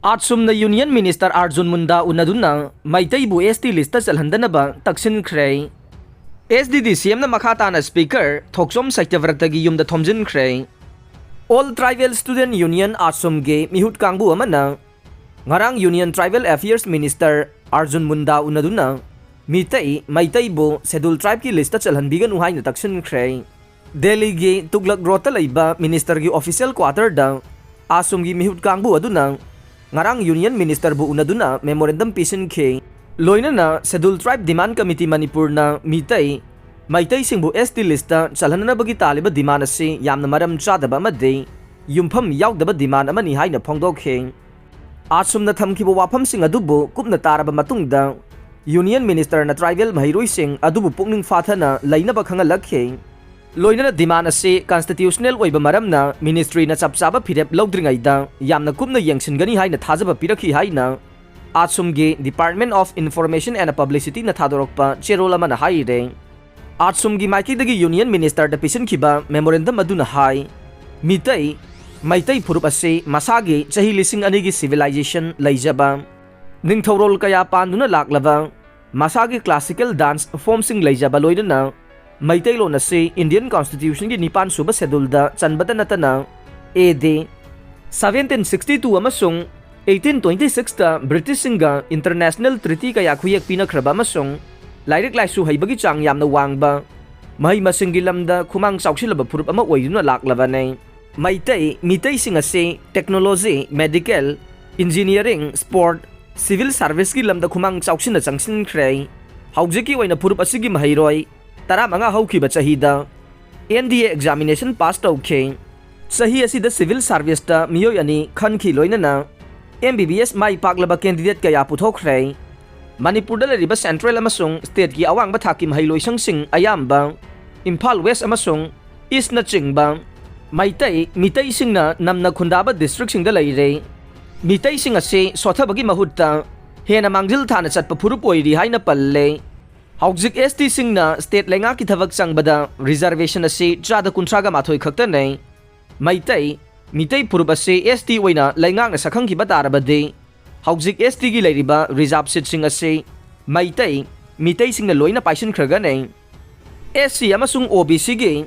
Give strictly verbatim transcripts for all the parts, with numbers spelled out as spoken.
ꯑꯥꯠꯁꯨꯝꯅ Union Minister Arjun ꯃꯨꯟꯗꯥ ꯎꯅꯗꯨꯅ ꯃꯩꯇꯩꯕꯨ S T listꯇ ꯆꯜꯍꯟꯗꯅꯕ ꯇꯛꯁꯤꯟꯈ꯭ꯔꯦ꯫ S D D C Mꯅ ꯃꯈꯥ ꯇꯥꯅ Speaker ꯊꯣꯛꯆꯣꯝ ꯁꯇ꯭ꯌꯕ꯭ꯔꯇꯒꯤ ꯌꯨꯝꯗ ꯊꯣꯝꯖꯤꯟꯈ꯭ꯔꯦ꯫ All Tribal Student Union ꯑꯥꯠꯁꯨꯝꯒꯤ ꯃꯤꯍꯨꯠ ꯀꯥꯡꯕꯨ ꯑꯃꯅ ꯉꯔꯥꯡ Union Tribal Affairs Minister Arjun ꯃꯨꯟꯗꯥ ꯎꯅꯗꯨꯅ ꯃꯤꯇꯩ, ꯃꯩꯇꯩꯕꯨ Scheduled Tribeꯀꯤ listꯇ ꯆꯜꯍꯟꯕꯤꯒꯅꯨ ꯍꯥꯏꯅ ꯇꯛꯁꯤꯟꯈ꯭ꯔꯦ꯫ ꯗꯦꯜꯂꯤꯒꯤ ꯇꯨꯒꯂꯛ ꯔꯣꯗꯇ ꯂꯩꯕ ministerꯒꯤ official quarterꯗ ꯑꯥꯠꯁꯨꯝꯒꯤ ꯃꯤꯍꯨꯠ ꯀꯥꯡꯕꯨ ꯑꯗꯨꯅ ꯉꯔꯥꯡ Union Ministerꯕꯨ ꯎꯅꯗꯨꯅ memorandum ꯄꯤꯁꯤꯟꯈꯤ꯫ ꯂꯣꯏꯅꯅ Scheduled Tribe Demand Committee ꯃꯅꯤꯄꯨꯔꯅ ꯃꯤꯇꯩ, ꯃꯩꯇꯩꯁꯤꯡꯕꯨ S T listꯇ ꯆꯜꯍꯟꯅꯕꯒꯤ ꯇꯥꯜꯂꯤꯕ demand ꯑꯁꯤ ꯌꯥꯝꯅ ꯃꯔꯝ ꯆꯥꯗꯕ ꯑꯃꯗꯤ ꯌꯨꯝꯐꯝ ꯌꯥꯎꯗꯕ demand ꯑꯃꯅꯤ ꯍꯥꯏꯅ ꯐꯣꯡꯗꯣꯛꯈꯤ꯫ ꯑꯥꯠꯁꯨꯝꯅ ꯊꯝꯈꯤꯕ ꯋꯥꯐꯝꯁꯤꯡ ꯑꯗꯨꯕꯨ ꯀꯨꯞꯅ ꯇꯥꯔꯕ ꯃꯇꯨꯡꯗ Union Ministerꯅ tribal ꯃꯍꯩꯔꯣꯏꯁꯤꯡ ꯑꯗꯨꯕꯨ ꯄꯨꯛꯅꯤꯡ ꯐꯥꯊꯅ ꯂꯩꯅꯕ ꯈꯪꯍꯜꯂꯛꯈꯤ꯫ ꯂꯣꯏꯅꯅ demand ꯑꯁꯤ constitutional ꯑꯣꯏꯕ ꯃꯔꯝꯅ ministryꯅ ꯆꯞ ꯆꯥꯕ ꯐꯤꯔꯦꯞ ꯂꯧꯗ꯭ꯔꯤꯉꯩꯗ ꯌꯥꯝꯅ ꯀꯨꯞꯅ ꯌꯦꯡꯁꯤꯟꯒꯅꯤ ꯍꯥꯏꯅ ꯊꯥꯖꯕ ꯄꯤꯔꯛꯈꯤ ꯍꯥꯏꯅ ꯑꯥꯠꯁꯨꯝꯒꯤ Department of Information and Publicityꯅ ꯊꯥꯗꯣꯔꯛꯄ ꯆꯦꯔꯣꯜ ꯑꯃꯅ ꯍꯥꯏꯔꯦ꯫ ꯑꯥꯠꯁꯨꯝꯒꯤ ꯃꯥꯏꯀꯩꯗꯒꯤ Union Ministerꯗ ꯄꯤꯁꯤꯟꯈꯤꯕ memorandum ꯑꯗꯨꯅ ꯍꯥꯏ, ꯃꯤꯇꯩ, ꯃꯩꯇꯩ ꯐꯨꯔꯨꯞ ꯑꯁꯤ ꯃꯁꯥꯒꯤ ꯆꯍꯤ ꯂꯤꯁꯤꯡ ꯑꯅꯤꯒꯤ civilization ꯂꯩꯖꯕ, ꯅꯤꯡꯊꯧꯔꯣꯜ ꯀꯌꯥ ꯄꯥꯟꯗꯨꯅ ꯂꯥꯛꯂꯕ, ꯃꯁꯥꯒꯤ classical dance formꯁꯤꯡ ꯂꯩꯖꯕ, ꯂꯣꯏꯅꯅ ꯃꯩꯇꯩꯂꯣꯟ ꯑꯁꯤ Indian Constitutionꯒꯤ ꯅꯤꯄꯥꯟ ꯁꯨꯕ scheduleꯗ ꯆꯟꯕꯇ ꯅꯠꯇꯅ A D seventeen sixty two ꯑꯃꯁꯨꯡ eighteen twenty sixꯇ Britishꯁꯤꯡꯒ international treaty ꯀꯌꯥ ꯈꯨꯌꯦꯛ ꯄꯤꯅꯈ꯭ꯔꯕ ꯑꯃꯁꯨꯡ ꯂꯥꯏꯔꯤꯛ ꯂꯥꯏꯁꯨ ꯍꯩꯕꯒꯤ ꯆꯥꯡ ꯌꯥꯝꯅ ꯋꯥꯡꯕ, ꯃꯍꯩ ꯃꯁꯤꯡꯒꯤ ꯂꯝꯗ ꯈꯨꯃꯥꯡ ꯆꯥꯎꯁꯤꯜꯂꯕ ꯐꯨꯔꯨꯞ ꯑꯃ ꯑꯣꯏꯗꯨꯅ ꯂꯥꯛꯂꯕꯅꯤ꯫ ꯃꯩꯇꯩ, ꯃꯤꯇꯩꯁꯤꯡ ꯑꯁꯤ technology, medical, engineering, sport, civil serviceꯀꯤ ꯂꯝꯗ ꯈꯨꯃꯥꯡ ꯆꯥꯎꯁꯤꯟꯅ ꯆꯪꯁꯤꯟꯈ꯭ꯔꯦ꯫ ꯍꯧꯖꯤꯛꯀꯤ ꯑꯣꯏꯅ ꯐꯨꯔꯨꯞ ꯑꯁꯤꯒꯤ ꯃꯍꯩꯔꯣꯏ ꯇꯔꯥꯃꯉꯥ ꯍꯧꯈꯤꯕ ꯆꯍꯤꯗ N D A examination pass ꯇꯧꯈꯤ꯫ ꯆꯍꯤ ꯑꯁꯤꯗ civil serviceꯇ ꯃꯤꯑꯣꯏ ꯑꯅꯤ ꯈꯟꯈꯤ, ꯂꯣꯏꯅꯅ M B B S ꯃꯥꯏ ꯄꯥꯛꯂꯕ candidate ꯀꯌꯥ ꯄꯨꯊꯣꯛꯈ꯭ꯔꯦ꯫ ꯃꯅꯤꯄꯨꯔꯗ ꯂꯩꯔꯤꯕ central ꯑꯃꯁꯨꯡ stateꯀꯤ ꯑꯋꯥꯡꯕ ꯊꯥꯛꯀꯤ ꯃꯍꯩꯂꯣꯏꯁꯪꯁꯤꯡ ꯑꯌꯥꯝꯕ ꯏꯝꯐꯥꯜ West ꯑꯃꯁꯨꯡ Eastꯅꯆꯤꯡꯕ ꯃꯩꯇꯩ, ꯃꯤꯇꯩꯁꯤꯡꯅ ꯅꯝꯅ ꯈꯨꯟꯗꯥꯕ districtꯁꯤꯡꯗ ꯂꯩꯔꯦ꯫ ꯃꯤꯇꯩꯁꯤꯡ ꯑꯁꯤ ꯁꯣꯠꯊꯕꯒꯤ ꯃꯍꯨꯠꯇ ꯍꯦꯟꯅ ꯃꯥꯡꯖꯤꯜ ꯊꯥꯅ ꯆꯠꯄ ꯐꯨꯔꯨꯞ ꯑꯣꯏꯔꯤ ꯍꯥꯏꯅ ꯄꯜꯂꯦ꯫ ꯍꯧꯖꯤꯛ S Tꯁꯤꯡꯅ state ꯂꯩꯉꯥꯛꯀꯤ ꯊꯕꯛ ꯆꯪꯕꯗ reservation ꯑꯁꯤ ꯆꯥꯗ ꯀꯨꯟꯊ꯭ꯔꯥꯒ ꯃꯥꯊꯣꯏ ꯈꯛꯇꯅꯦ꯫ ꯃꯩꯇꯩ, ꯃꯤꯇꯩ ꯐꯨꯔꯨꯞ ꯑꯁꯤ S T ꯑꯣꯏꯅ ꯂꯩꯉꯥꯛꯅ ꯁꯛꯈꯪꯈꯤꯕ ꯇꯥꯔꯕꯗꯤ, ꯍꯧꯖꯤꯛ S Tꯒꯤ ꯂꯩꯔꯤꯕ reserve seatꯁꯤꯡ ꯑꯁꯤ ꯃꯩꯇꯩ, ꯃꯤꯇꯩꯁꯤꯡꯅ ꯂꯣꯏꯅ ꯄꯥꯏꯁꯤꯟꯈ꯭ꯔꯒꯅꯤ꯫ S C ꯑꯃꯁꯨꯡ O B Cꯒꯤ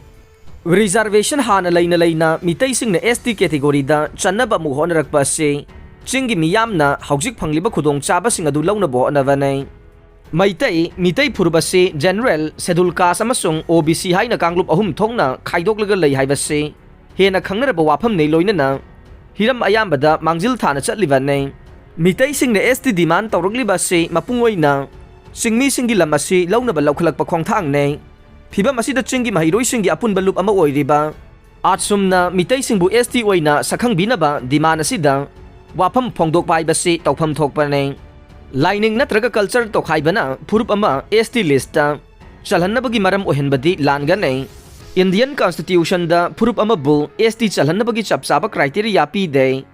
reservation ꯍꯥꯟꯅ ꯂꯩꯅ ꯂꯩꯅ ꯃꯤꯇꯩꯁꯤꯡꯅ S T categoryꯗ ꯆꯟꯅꯕ ꯑꯃꯨꯛ ꯍꯣꯠꯅꯔꯛꯄ ꯑꯁꯤ ꯆꯤꯡꯒꯤ ꯃꯤꯌꯥꯝꯅ ꯍꯧꯖꯤꯛ ꯐꯪꯂꯤꯕ ꯈꯨꯗꯣꯡꯆꯥꯕꯁꯤꯡ ꯑꯗꯨ ꯂꯧꯅꯕ ꯍꯣꯠꯅꯕꯅꯤ꯫ ꯃꯩꯇꯩ, ꯃꯤꯇꯩ ꯐꯨꯔꯨꯞ ꯑꯁꯤ general, schedule caste ꯑꯃꯁꯨꯡ O B C ꯍꯥꯏꯅ ꯀꯥꯡꯂꯨꯞ ꯑꯍꯨꯝ ꯊꯣꯛꯅ ꯈꯥꯏꯗꯣꯛꯂꯒ ꯂꯩ ꯍꯥꯏꯕꯁꯤ ꯍꯦꯟꯅ ꯈꯪꯅꯔꯕ ꯋꯥꯐꯝꯅꯤ, ꯂꯣꯏꯅꯅ ꯍꯤꯔꯝ ꯑꯌꯥꯝꯕꯗ ꯃꯥꯡꯖꯤꯜ ꯊꯥꯅ ꯆꯠꯂꯤꯕꯅꯤ꯫ ꯃꯤꯇꯩꯁꯤꯡꯅ S T demand ꯇꯧꯔꯛꯂꯤꯕ ꯑꯁꯤ ꯃꯄꯨꯡ ꯑꯣꯏꯅ ꯆꯤꯡꯃꯤꯁꯤꯡꯒꯤ ꯂꯝ ꯑꯁꯤ ꯂꯧꯅꯕ ꯂꯧꯈꯠꯂꯛꯄ ꯈꯣꯡꯊꯥꯡꯅꯤ꯫ ꯐꯤꯚꯝ ꯑꯁꯤꯗ ꯆꯤꯡꯒꯤ ꯃꯍꯩꯔꯣꯏꯁꯤꯡꯒꯤ ꯑꯄꯨꯟꯕ ꯂꯨꯞ ꯑꯃ ꯑꯣꯏꯔꯤꯕ ꯑꯥꯠꯁꯨꯝꯅ ꯃꯤꯇꯩꯁꯤꯡꯕꯨ S T ꯑꯣꯏꯅ ꯁꯛꯈꯪꯕꯤꯅꯕ demand ꯑꯁꯤꯗ ꯋꯥꯐꯝ ꯐꯣꯡꯗꯣꯛꯄ ꯍꯥꯏꯕꯁꯤ ꯇꯧꯐꯝ ꯊꯣꯛꯄꯅꯤ꯫ ꯂꯥꯏꯅꯤꯡ ꯅꯠꯇ꯭ꯔꯒ culture ꯇꯣꯈꯥꯏꯕꯅ ꯐꯨꯔꯨꯞ ꯑꯃ S T listꯇ ꯆꯜꯍꯟꯅꯕꯒꯤ ꯃꯔꯝ ꯑꯣꯏꯍꯟꯕꯗꯤ ꯂꯥꯟꯒꯅꯤ꯫ Indian Constitutionꯗ ꯐꯨꯔꯨꯞ ꯑꯃꯕꯨ S T ꯆꯜꯍꯟꯅꯕꯒꯤ ꯆꯞ ꯆꯥꯕ criteria ꯄꯤꯗꯦ꯫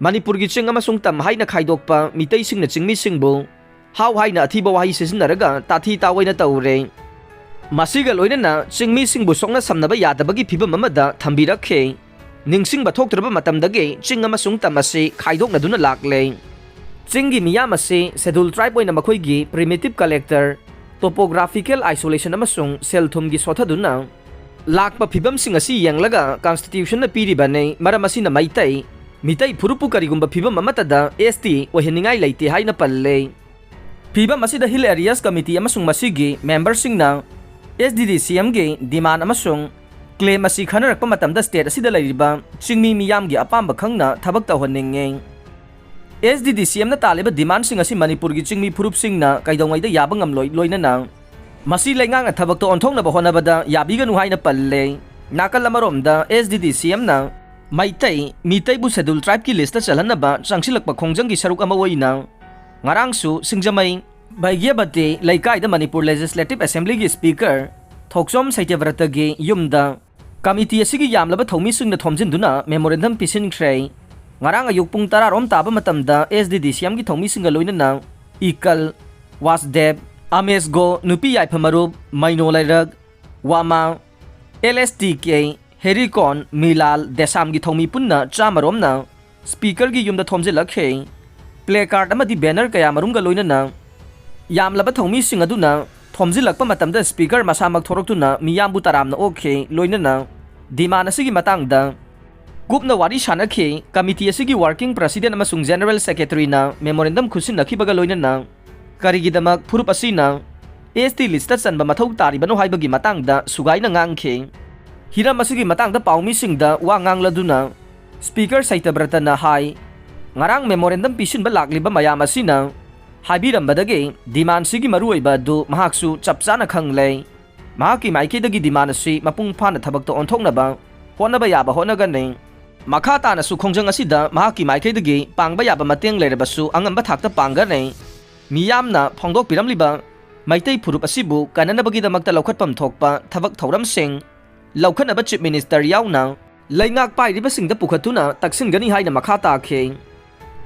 ꯃꯅꯤꯄꯨꯔꯒꯤ ꯆꯤꯡ ꯑꯃꯁꯨꯡ ꯇꯝ ꯍꯥꯏꯅ ꯈꯥꯏꯗꯣꯛꯄ ꯃꯤꯇꯩꯁꯤꯡꯅ ꯆꯤꯡꯃꯤꯁꯤꯡꯕꯨ ꯍꯥꯎ ꯍꯥꯏꯅ ꯑꯊꯤꯕ ꯋꯥꯍꯩ ꯁꯤꯖꯤꯟꯅꯔꯒ ꯇꯥꯊꯤ ꯇꯥꯑꯣꯏꯅ ꯇꯧꯔꯦ꯫ ꯃꯁꯤꯒ ꯂꯣꯏꯅꯅ ꯆꯤꯡꯃꯤꯁꯤꯡꯕꯨ ꯁꯣꯛꯅ ꯁꯝꯅꯕ ꯌꯥꯗꯕꯒꯤ ꯐꯤꯚꯝ ꯑꯃꯗ ꯊꯝꯕꯤꯔꯛꯈꯤ꯫ ꯅꯤꯡꯁꯤꯡꯕ ꯊꯣꯛꯇ꯭ꯔꯕ ꯃꯇꯝꯗꯒꯤ ꯆꯤꯡ ꯑꯃꯁꯨꯡ ꯇꯝ ꯑꯁꯤ ꯈꯥꯏꯗꯣꯛꯅꯗꯨꯅ ꯂꯥꯛꯂꯦ꯫ ꯆꯤꯡꯒꯤ ꯃꯤꯌꯥꯝ ꯑꯁꯤ schedule tribe ꯑꯣꯏꯅ ꯃꯈꯣꯏꯒꯤ primitive collector, topographical isolation ꯑꯃꯁꯨꯡ ꯁꯦꯜ ꯊꯨꯝꯒꯤ ꯁꯣꯊꯗꯨꯅ ꯂꯥꯛꯄ ꯐꯤꯚꯝꯁꯤꯡ ꯑꯁꯤ ꯌꯦꯡꯂꯒ Constitutionꯅ ꯄꯤꯔꯤꯕꯅꯤ꯫ ꯃꯔꯝ ꯑꯁꯤꯅ ꯃꯩꯇꯩ, ꯃꯤꯇꯩ ꯐꯨꯔꯨꯞꯄꯨ ꯀꯔꯤꯒꯨꯝꯕ ꯐꯤꯚꯝ ꯑꯃꯠꯇꯗ S T ꯑꯣꯏꯍꯟꯅꯤꯡꯉꯥꯏ ꯂꯩꯇꯦ ꯍꯥꯏꯅ ꯄꯜꯂꯦ꯫ ꯐꯤꯚꯝ ꯑꯁꯤꯗ Hill Areas Committee ꯑꯃꯁꯨꯡ ꯃꯁꯤꯒꯤ memberꯁꯤꯡꯅ S D D C Mꯒꯤ demand ꯑꯃꯁꯨꯡ claim ꯑꯁꯤ ꯈꯟꯅꯔꯛꯄ ꯃꯇꯝꯗ state ꯑꯁꯤꯗ ꯂꯩꯔꯤꯕ ꯆꯤꯡꯃꯤ ꯃꯤꯌꯥꯝꯒꯤ ꯑꯄꯥꯝꯕ ꯈꯪꯅ ꯊꯕꯛ ꯇꯧꯍꯟꯅꯤꯡꯉꯤ꯫ S D D C Mꯅ ꯇꯥꯜꯂꯤꯕ demandꯁꯤꯡ ꯑꯁꯤ ꯃꯅꯤꯄꯨꯔꯒꯤ ꯆꯤꯡꯃꯤ ꯐꯨꯔꯨꯞꯁꯤꯡꯅ ꯀꯩꯗꯧꯉꯩꯗ ꯌꯥꯕ ꯉꯝꯂꯣꯏ, ꯂꯣꯏꯅꯅ ꯃꯁꯤ ꯂꯩꯉꯥꯛꯅ ꯊꯕꯛꯇ ꯑꯣꯟꯊꯣꯛꯅꯕ ꯍꯣꯠꯅꯕꯗ ꯌꯥꯕꯤꯒꯅꯨ ꯍꯥꯏꯅ ꯄꯜꯂꯦ꯫ ꯅꯥꯀꯜ ꯑꯃꯔꯣꯝꯗ S D D C Mꯅ Meitei, ꯃꯤꯇꯩꯕꯨ schedule tribeꯀꯤ listꯇ ꯆꯜꯍꯟꯅꯕ ꯆꯪꯁꯤꯜꯂꯛꯄ ꯈꯣꯡꯖꯪꯒꯤ ꯁꯔꯨꯛ ꯑꯃ ꯑꯣꯏꯅ ꯉꯔꯥꯡꯁꯨ ꯁꯤꯡꯖꯃꯩ ꯕꯩꯒ꯭ꯌꯕꯇꯤ ꯂꯩꯀꯥꯏꯗ ꯃꯅꯤꯄꯨꯔ Legislative Assemblyꯒꯤ Speaker ꯊꯣꯛꯆꯣꯝ ꯁꯩꯇ꯭ꯌꯕ꯭ꯔꯇꯒꯤ ꯌꯨꯝꯗ committee ꯑꯁꯤꯒꯤ ꯌꯥꯝꯂꯕ ꯊꯧꯃꯤꯁꯤꯡꯅ ꯊꯣꯝꯖꯤꯟꯗꯨꯅ memorandum ꯄꯤꯁꯤꯟꯈ꯭ꯔꯦ꯫ ꯉꯔꯥꯡ ꯑꯌꯨꯛ ꯄꯨꯡ ꯇꯔꯥꯔꯣꯝ ꯇꯥꯕ ꯃꯇꯝꯗ S D D C Mꯒꯤ ꯊꯧꯃꯤꯁꯤꯡꯒ ꯂꯣꯏꯅꯅ ꯏꯀꯜ, ꯋꯥꯁꯗꯦꯕ, ꯑꯃꯦꯁꯒꯣ, ꯅꯨꯄꯤ ꯌꯥꯏꯐ ꯃꯔꯨꯞ, ꯃꯩꯅꯣ ꯂꯩꯔꯛ, ꯋꯥꯃꯥ, L S T K, ꯍꯦꯔꯤꯀꯣꯟ, ꯃꯤꯂꯥꯜ, ꯗꯦꯁꯥꯝꯒꯤ ꯊꯧꯃꯤ ꯄꯨꯟꯅ ꯆꯥꯃꯔꯣꯝꯅ ꯁ꯭ꯄꯤꯀꯔꯒꯤ ꯌꯨꯝꯗ ꯊꯣꯝꯖꯤꯜꯂꯛꯈꯤ꯫ ꯄ꯭ꯂꯦ ꯀꯥꯔꯗ ꯑꯃꯗꯤ ꯕꯦꯅꯔ ꯀꯌꯥꯃꯔꯨꯝꯒ ꯂꯣꯏꯅꯅ ꯌꯥꯝꯂꯕ ꯊꯧꯃꯤꯁꯤꯡ ꯑꯗꯨꯅ ꯊꯣꯝꯖꯤꯜꯂꯛꯄ ꯃꯇꯝꯗ ꯁ꯭ꯄꯤꯀꯔ ꯃꯁꯥꯃꯛ ꯊꯣꯔꯛꯇꯨꯅ ꯃꯤꯌꯥꯝꯕꯨ ꯇꯔꯥꯝꯅ ꯑꯣꯛꯈꯤ, ꯂꯣꯏꯅꯅ ꯗꯤꯃꯥꯟ ꯑꯁꯤꯒꯤ ꯃꯇꯥꯡꯗ ꯀꯨꯞꯅ ꯋꯥꯔꯤ ꯁꯥꯅꯈꯤ꯫ ꯀꯃꯤꯇꯤ ꯑꯁꯤꯒꯤ ꯋꯥꯔꯀꯤꯡ ꯄ꯭ꯔꯁꯤꯗꯦꯟ ꯑꯃꯁꯨꯡ ꯖꯦꯅꯔꯦꯜ ꯁꯦꯀ꯭ꯔꯦꯇꯔꯤꯅ ꯃꯦꯃꯣꯔꯦꯟꯗꯝ ꯈꯨꯠꯁꯤꯟꯅꯈꯤꯕꯒ ꯂꯣꯏꯅꯅ ꯀꯔꯤꯒꯤꯗꯃꯛ ꯐꯨꯔꯨꯞ ꯑꯁꯤꯅ ꯑꯦꯁ ꯇꯤ ꯂꯤꯁꯇ ꯆꯟꯕ ꯃꯊꯧ ꯇꯥꯔꯤꯕꯅꯣ ꯍꯥꯏꯕꯒꯤ ꯃꯇꯥꯡꯗ ꯁꯨꯒꯥꯏꯅ ꯉꯥꯡꯈꯤ꯫ ꯍꯤꯔꯝ ꯑꯁꯤꯒꯤ ꯃꯇꯥꯡꯗ ꯄꯥꯎꯃꯤꯁꯤꯡꯗ ꯋꯥ ꯉꯥꯡꯂꯗꯨꯅ ꯁ꯭ꯄꯤꯀꯔ ꯁꯩꯇꯕ꯭ꯔꯇꯅ ꯍꯥꯏ, ꯉꯔꯥꯡ ꯃꯦꯃꯣꯔꯦꯟꯗꯝ ꯄꯤꯁꯤꯟꯕ ꯂꯥꯛꯂꯤꯕ ꯃꯌꯥꯝ ꯑꯁꯤꯅ ꯍꯥꯏꯕꯤꯔꯝꯕꯗꯒꯤ ꯗꯤꯃꯥꯟꯁꯤꯒꯤ ꯃꯔꯨꯑꯣꯏꯕ ꯑꯗꯨ ꯃꯍꯥꯛꯁꯨ ꯆꯞ ꯆꯥꯅ ꯈꯪꯂꯦ꯫ ꯃꯍꯥꯛꯀꯤ ꯃꯥꯏꯀꯩꯗꯒꯤ ꯗꯤꯃꯥꯟ ꯑꯁꯤ ꯃꯄꯨꯡ ꯐꯥꯅ ꯊꯕꯛꯇ ꯑꯣꯟꯊꯣꯛꯅꯕ ꯍꯣꯠꯅꯕ ꯌꯥꯕ ꯍꯣꯠꯅꯒꯅꯤ꯫ ꯃꯈꯥ ꯇꯥꯅꯁꯨ ꯈꯣꯡꯖꯪ ꯑꯁꯤꯗ ꯃꯍꯥꯛꯀꯤ ꯃꯥꯏꯀꯩꯗꯒꯤ ꯄꯥꯡꯕ ꯌꯥꯕ ꯃꯇꯦꯡ ꯂꯩꯔꯕꯁꯨ ꯑꯉꯝꯕ ꯊꯥꯛꯇ ꯄꯥꯡꯒꯅꯤ꯫ ꯃꯤꯌꯥꯝꯅ ꯐꯣꯡꯗꯣꯛꯄꯤꯔꯝꯂꯤꯕ ꯃꯩꯇꯩ ꯐꯨꯔꯨꯞ ꯑꯁꯤꯕꯨ ꯀꯟꯅꯅꯕꯒꯤꯗꯃꯛꯇ ꯂꯧꯈꯠꯐꯝ ꯊꯣꯛꯄ ꯊꯕꯛ ꯊꯧꯔꯝꯁꯤꯡ ꯂꯧꯈꯠꯅꯕ ꯆꯤꯐ ꯃꯤꯅꯤꯁꯇꯔ ꯌꯥꯎꯅ ꯂꯩꯉꯥꯛ ꯄꯥꯏꯔꯤꯕꯁꯤꯡꯗ ꯄꯨꯈꯠꯇꯨꯅ ꯇꯛꯁꯤꯟꯒꯅꯤ ꯍꯥꯏꯅ ꯃꯈꯥ ꯇꯥꯈꯤ꯫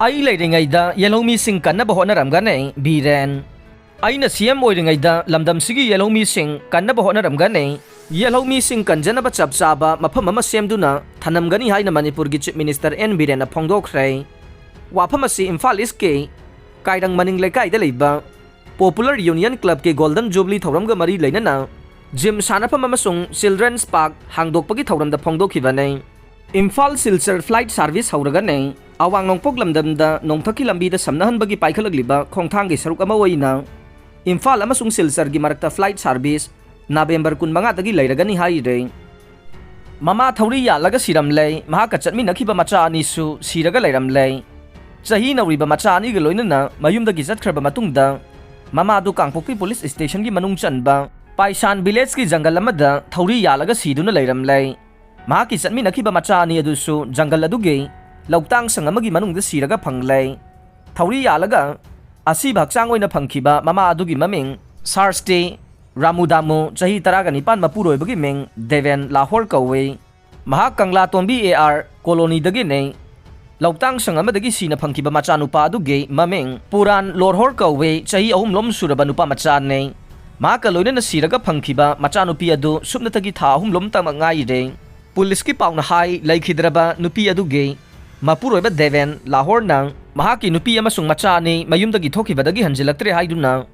ꯑꯩ ꯂꯩꯔꯤꯉꯩꯗ ꯌꯦꯜꯍꯧꯃꯤꯁꯤꯡ ꯀꯟꯅꯕ ꯍꯣꯠꯅꯔꯝꯒꯅꯤ, ꯕꯤꯔꯦꯟ꯫ ꯑꯩꯅ ꯁꯤ ꯑꯦꯝ ꯑꯣꯏꯔꯤꯉꯩꯗ ꯂꯝꯗꯝꯁꯤꯒꯤ ꯌꯦꯜꯍꯧꯃꯤꯁꯤꯡ ꯀꯟꯅꯕ ꯍꯣꯠꯅꯔꯝꯒꯅꯤ꯫ ꯌꯦꯜꯍꯧꯃꯤꯁꯤꯡ ꯀꯟꯖꯅꯕ ꯆꯞ ꯆꯥꯕ ꯃꯐꯝ ꯑꯃ ꯁꯦꯝꯗꯨꯅ ꯊꯅꯝꯒꯅꯤ ꯍꯥꯏꯅ ꯃꯅꯤꯄꯨꯔꯒꯤ ꯆꯤꯐ ꯃꯤꯅꯤꯁꯇꯔ ꯑꯦꯟ ꯕꯤꯔꯦꯟꯅ ꯐꯣꯡꯗꯣꯛꯈ꯭ꯔꯦ꯫ ꯋꯥꯐꯝ ꯑꯁꯤ ꯏꯝꯐꯥꯜ ꯏꯁꯀꯤ ꯀꯥꯏꯔꯪ ꯃꯅꯤꯡ ꯂꯩꯀꯥꯏꯗ ꯂꯩꯕ ꯄꯣꯄꯨꯂꯔ ꯌꯨꯅꯤꯌꯟ ꯀ꯭ꯂꯕꯀꯤ ꯒꯣꯜꯗꯟ ꯖꯨꯕꯂꯤ ꯊꯧꯔꯝꯒ ꯃꯔꯤ ꯂꯩꯅꯅ ꯖꯤꯝ ꯁꯥꯟꯅꯐꯝ ꯑꯃꯁꯨꯡ ꯆꯤꯜꯗ꯭ꯔꯦꯟꯁ ꯄꯥꯔꯛ ꯍꯥꯡꯗꯣꯛꯄꯒꯤ ꯊꯧꯔꯝꯗ ꯐꯣꯡꯗꯣꯛꯈꯤꯕꯅꯤ꯫ ꯏꯝꯐꯥꯜ ꯁꯤꯜꯆꯔ ꯐ꯭ꯂꯥꯏꯠ ꯁꯥꯔꯚꯤꯁ ꯍꯧꯔꯒꯅꯤ꯫ ꯑꯋꯥꯡ ꯅꯣꯡꯄꯣꯛ ꯂꯝꯗꯝꯗ ꯅꯣꯡꯊꯛꯀꯤ ꯂꯝꯕꯤꯗ ꯁꯝꯅꯍꯟꯕꯒꯤ ꯄꯥꯏꯈꯠꯂꯛꯂꯤꯕ ꯈꯣꯡꯊꯥꯡꯒꯤ ꯁꯔꯨꯛ ꯑꯃ ꯑꯣꯏꯅ ꯏꯝꯐꯥꯜ ꯑꯃꯁꯨꯡ ꯁꯤꯜꯆꯔꯒꯤ ꯃꯔꯛꯇ ꯐ꯭ꯂꯥꯏꯠ ꯁꯥꯔꯚꯤꯁ ꯅꯕꯦꯝꯕꯔ ꯀꯨꯟꯃꯉꯥꯗꯒꯤ ꯂꯩꯔꯒꯅꯤ ꯍꯥꯏꯔꯦ꯫ ꯃꯃꯥ ꯊꯧꯔꯤ ꯌꯥꯜꯂꯒ ꯁꯤꯔꯝꯂꯦ꯫ ꯃꯍꯥꯛꯀ ꯆꯠꯃꯤꯟꯅꯈꯤꯕ ꯃꯆꯥ ꯑꯅꯤꯁꯨ ꯁꯤꯔꯒ ꯂꯩꯔꯝꯂꯦ꯫ ꯆꯍꯤ ꯅꯧꯔꯤꯕ ꯃꯆꯥ ꯑꯅꯤꯒ ꯂꯣꯏꯅꯅ ꯃꯌꯨꯝꯗꯒꯤ ꯆꯠꯈ꯭ꯔꯕ ꯃꯇꯨꯡꯗ ꯃꯃꯥꯗꯨ ꯀꯥꯡꯄꯣꯛꯄꯤ ꯄꯨꯂꯤꯁ ꯁ꯭ꯇꯦꯁꯟꯒꯤ ꯃꯅꯨꯡ ꯆꯟꯕ ꯄꯥꯏꯁꯥꯟ ꯚꯤꯂꯦꯖꯀꯤ ꯖꯪꯒꯜ ꯑꯃꯗ ꯊꯧꯔꯤ ꯌꯥꯜꯂꯒ ꯁꯤꯗꯨꯅ ꯂꯩꯔꯝꯂꯦ꯫ ꯃꯍꯥꯛꯀꯤ ꯆꯠꯃꯤꯟꯅꯈꯤꯕ ꯃꯆꯥ ꯑꯅꯤ ꯑꯗꯨꯁꯨ ꯖꯪꯒꯜ ꯑꯗꯨꯒꯤ ꯂꯧꯇꯥꯡ ꯁꯪ ꯑꯃꯒꯤ ꯃꯅꯨꯡꯗ ꯁꯤꯔꯒ ꯐꯪꯂꯦ꯫ ꯊꯧꯔꯤ ꯌꯥꯜꯂꯒ ꯑꯁꯤꯕ ꯍꯛꯆꯥꯡ ꯑꯣꯏꯅ ꯐꯪꯈꯤꯕ ꯃꯃꯥ ꯑꯗꯨꯒꯤ ꯃꯃꯤꯡ ꯁꯥꯔꯁꯇꯤ ꯔꯥꯃꯨꯗꯥꯃꯨ, ꯆꯍꯤ ꯇꯔꯥꯒ ꯅꯤꯄꯥꯟ, ꯃꯄꯨꯔꯣꯏꯕꯒꯤ ꯃꯤꯡ ꯗꯦꯕꯦꯟ ꯂꯥꯍꯣꯔ ꯀꯧꯏ꯫ ꯃꯍꯥꯛ ꯀꯪꯂꯥꯇꯣꯝꯕꯤ ꯑꯦ ꯑꯥꯔ ꯀꯣꯂꯣꯅꯤꯗꯒꯤꯅꯤ꯫ ꯂꯧꯇꯥꯡ ꯁꯪ ꯑꯃꯗꯒꯤ ꯁꯤꯅ ꯐꯪꯈꯤꯕ ꯃꯆꯥꯅꯨꯄꯥ ꯑꯗꯨꯒꯤ ꯃꯃꯤꯡ ꯄꯨꯔꯥꯟ ꯂꯣꯔꯍꯣꯔ ꯀꯧꯏ, ꯆꯍꯤ ꯑꯍꯨꯝꯂꯣꯝ ꯁꯨꯔꯕ ꯅꯨꯄꯥ ꯃꯆꯥꯅꯤ꯫ ꯃꯍꯥꯛꯀ ꯂꯣꯏꯅꯅ ꯁꯤꯔꯒ ꯐꯪꯈꯤꯕ ꯃꯆꯥꯅꯨꯄꯤ ꯑꯗꯨ ꯁꯨꯞꯅꯇꯒꯤ ꯊꯥ ꯑꯍꯨꯝꯂꯣꯝꯇꯃꯛ ꯉꯥꯏꯔꯦ꯫ ꯄꯨꯂꯤꯁꯀꯤ ꯄꯥꯎꯅ ꯍꯥꯏ, ꯂꯩꯈꯤꯗ꯭ꯔꯕ ꯅꯨꯄꯤ ꯑꯗꯨꯒꯤ ꯃꯄꯨꯔꯣꯏꯕ ꯗꯦꯕꯦꯟ ꯂꯥꯍꯣꯔꯅ ꯃꯍꯥꯛꯀꯤ ꯅꯨꯄꯤ ꯑꯃꯁꯨꯡ ꯃꯆꯥ ꯑꯅꯤ ꯃꯌꯨꯝꯗꯒꯤ ꯊꯣꯛꯈꯤꯕꯗꯒꯤ ꯍꯟꯖꯤꯜꯂꯛꯇ꯭ꯔꯦ ꯍꯥꯏꯗꯨꯅ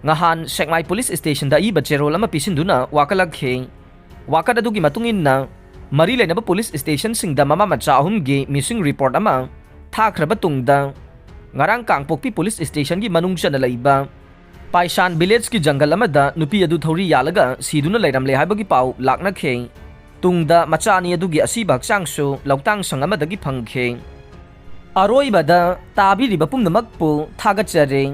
ꯉꯍꯥꯟ ꯁꯦꯛꯃꯥꯏ ꯄꯨꯂꯤꯁ ꯁ꯭ꯇꯦꯁꯟꯗ ꯏꯕ ꯆꯦꯔꯣꯜ ꯑꯃ ꯄꯤꯁꯤꯟꯗꯨꯅ ꯋꯥꯀꯠꯂꯛꯈꯤ꯫ ꯋꯥꯀꯠ ꯑꯗꯨꯒꯤ ꯃꯇꯨꯡ ꯏꯟꯅ, ꯃꯔꯤ ꯂꯩꯅꯕ ꯄꯨꯂꯤꯁ ꯁ꯭ꯇꯦꯁꯟꯁꯤꯡꯗ ꯃꯃꯥ ꯃꯆꯥ ꯑꯍꯨꯝꯒꯤ ꯃꯤꯁꯤꯡ ꯔꯤꯄꯣꯔꯠ ꯑꯃ ꯊꯥꯈ꯭ꯔꯕ ꯇꯨꯡꯗ, ꯉꯔꯥꯡ ꯀꯥꯡꯄꯣꯛꯄꯤ ꯄꯨꯂꯤꯁ ꯁ꯭ꯇꯦꯁꯟꯒꯤ ꯃꯅꯨꯡ ꯆꯟꯅ ꯂꯩꯕ ꯄꯥꯏꯁꯥꯟ ꯚꯤꯂꯦꯖꯀꯤ ꯖꯪꯒꯜ ꯑꯃꯗ ꯅꯨꯄꯤ ꯑꯗꯨ ꯊꯧꯔꯤ ꯌꯥꯜꯂꯒ ꯁꯤꯗꯨꯅ ꯂꯩꯔꯝꯂꯦ ꯍꯥꯏꯕꯒꯤ ꯄꯥꯎ ꯂꯥꯛꯅꯈꯤ꯫ ꯇꯨꯡꯗ ꯃꯆꯥ ꯑꯅꯤ ꯑꯗꯨꯒꯤ ꯑꯁꯤꯕ ꯍꯛꯆꯥꯡꯁꯨ ꯂꯧꯇꯥꯡ ꯁꯪ ꯑꯃꯗꯒꯤ ꯐꯪꯈꯤ꯫ ꯑꯔꯣꯏꯕꯗ ꯇꯥꯕꯤꯔꯤꯕ ꯄꯨꯝꯅꯃꯛꯄꯨ ꯊꯥꯒꯠꯆꯔꯤ꯫